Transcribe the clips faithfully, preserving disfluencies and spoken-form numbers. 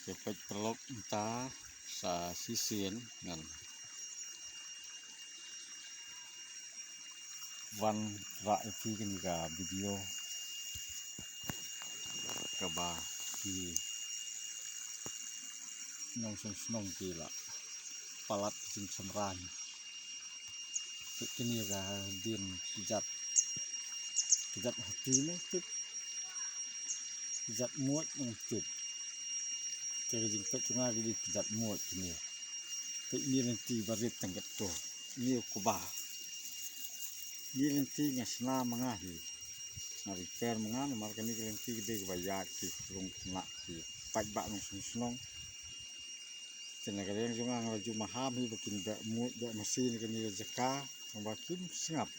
Peit paralok mynta sa shisien ngan wan rah ïa phi kane ka video kaba ki nongshong shnong ki la palat ki jingshemphang. Peit kane ka dien kjat, kjat hati ne tip, kjat muid ne tip. Te ka jingpeit jong nga ka dei kjat muid kane. Peit ine lynti barit tang katto. Ine u kba. Ine lynti nga shna ma nga hi. Nga repair ma nga namar kane ka lynti ka dei kaba ïaid ki khlung khynnah ki paidbah nongshong shnong. Te na ka liang jong nga nga la ju maham hi ba kin beh muid beh masi na kane ka jaka. Tang ba kim sngap.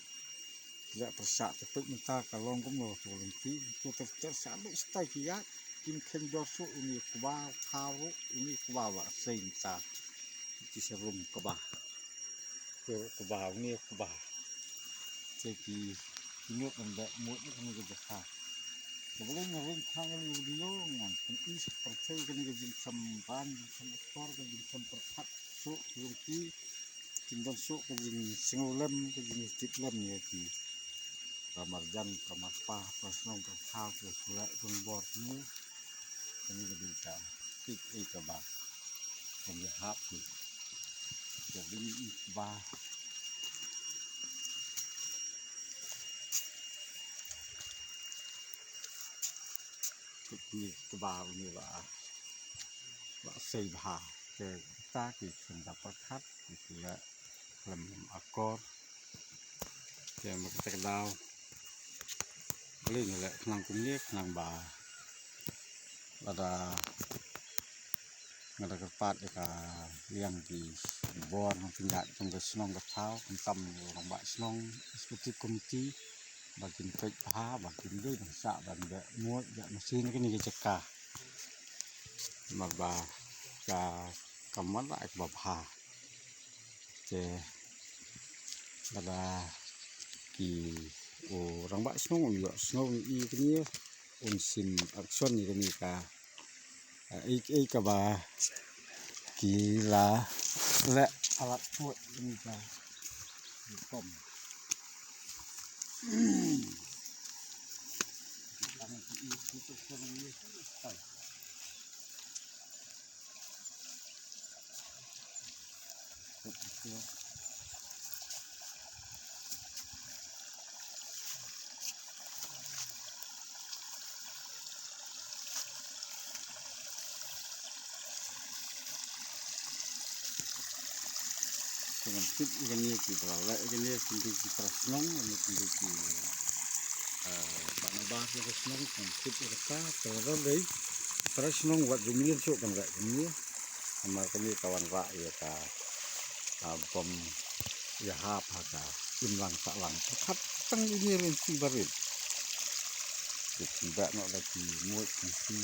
Leh pyrshah te peit mynta ka long kumno tu lynti. Tu ter ter sa duk stai ki ïaid. Kim kheiñ jor shuh ine u kba u khaw ruh ine u kba ba sei mynta. Te sa rum kba. Te ruh kba ine u kba. Te ki ki ñiuh ban beh muid na kane ka jaka. Te balei nga ring khnang ïa kane ka video ngan pyni sa pyrthei kane ka jingshemphang jingshemphang akor ka jingshemphang pyrkhat shuh ki lynti. Kin don shuh ka jingsngewlem ka jingtip lem ïa ki para marjan para marpa para shnong para thaw para shleh donbor kine. Kane ka dei ka peit ei kaba kan ïahap hi. Ka dei kaba peit kine kaba une ba ba sei bha. Te kita ki sngewthuh pyrkhat ki shu leh khlem akor. Te ma kata ka daw balei nga leh khnang kumne khnang ba lada nga da kyrpad ïa ka liang ki bor nongpynïaid jong ka shnong ka thaw khamtam u rangbah shnong executive committee ba kin peit bha ba kin dei ban shah ban beh muid beh masi na kane ka jaka. Namar ba ka kam wan la ka ba bha. Te lada ki u rangbah shnong u ïohsngew ïa kane un shim action ïa kane ka, eh, ei ei kaba ki la leh palat put ïa kane ka rukom. Te ngan tip ïa kane ki para leh ïa kane, kin dei ki para shnong ne kin dei ki, eh, bad nga ba ki para shnong, ngan tip ïa kata. Te lada dei para shnong wat ju mlien shuh ban leh kumne. Namar kane ka wanrah ïa ka, ah, bym ïahap ha ka imlang sahlang. Te khat tang ine ruh ki barit. Te phi beh noh da ki muid ki si,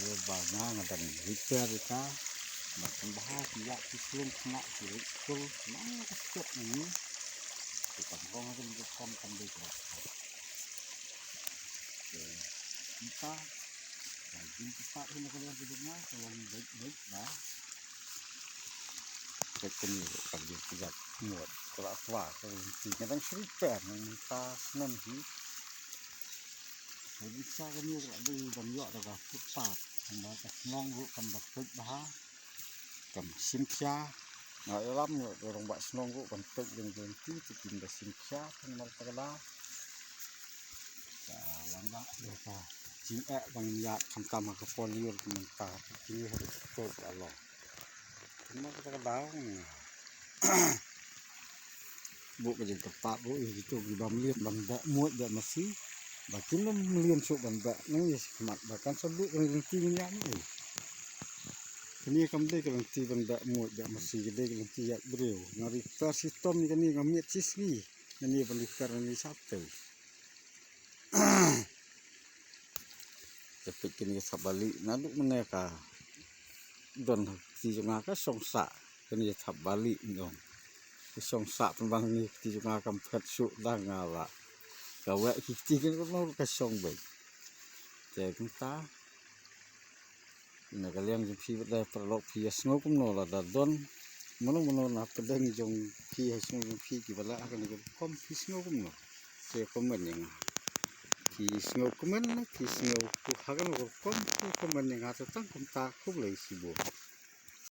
muid ba nga nga dang repair ïa ka. Ba kan bha ki ïa ki slung khynnah ki rit skul, nang ka stok ni. Te kam kong ha ka ni ka kam kam dei ka. Te, ita, ka jingkyrpad hi na ka liang ka jong nga, ka long beit beit ba. Beit kane ka dei ka jait muid, ka la kwah, ka long ti, nga dang shu repair, nga mynta snem hi. Ka dei sa kane ka la dei ban ïoh da ka footpath, hynda ka shnong ruh kam da peit bha. Kam shim khia. Nga ïalam ïa u rangbah shnong ruh ban peit ïa ka lynti te kim da shim khia tang mar ta ka daw. Ka lang ba ïa ka jingeh ba ngin ïaid khamtam ha ka por lyiur ka mynta te kine ha ka por ka long. Tang mar ta ka daw. Buh ka jingkyrpad ruh ïa kito kiba mlien ban beh muid beh masi. Ba kin ym mlien shuh ban beh nang ïa shi khmat ba kan sa duh ka lynti ngin ïaid noh. Kane kam dei ka lynti ban beh muid beh masi, ka dei ka lynti ïaid briew. Nga repair shitom ïa kane, nga miet shisngi. Kane ban repair kane shaphrang. Te peit kane ka thap bali naduh mynne ka don ha kti jong nga ka shong sah. Kane ka thap bali nong ka shong sah pynban kane ka kti jong nga kam phet shuh dang nga la ka weh ki kti kane ka nong ka shong beit. Te kumta Na ka liang jong phi pat da paralok phi ïa sngew kumno lada don mano mano na pdeng jong phi ha shnong jong phi kiba lah ha kane ka rukom phi sngew kumno? Sa comment ïa nga. Phi sngew comment ne phi sngew ku ha kane ka rukom phi comment ïa nga. Te tang kumta khublei shibun.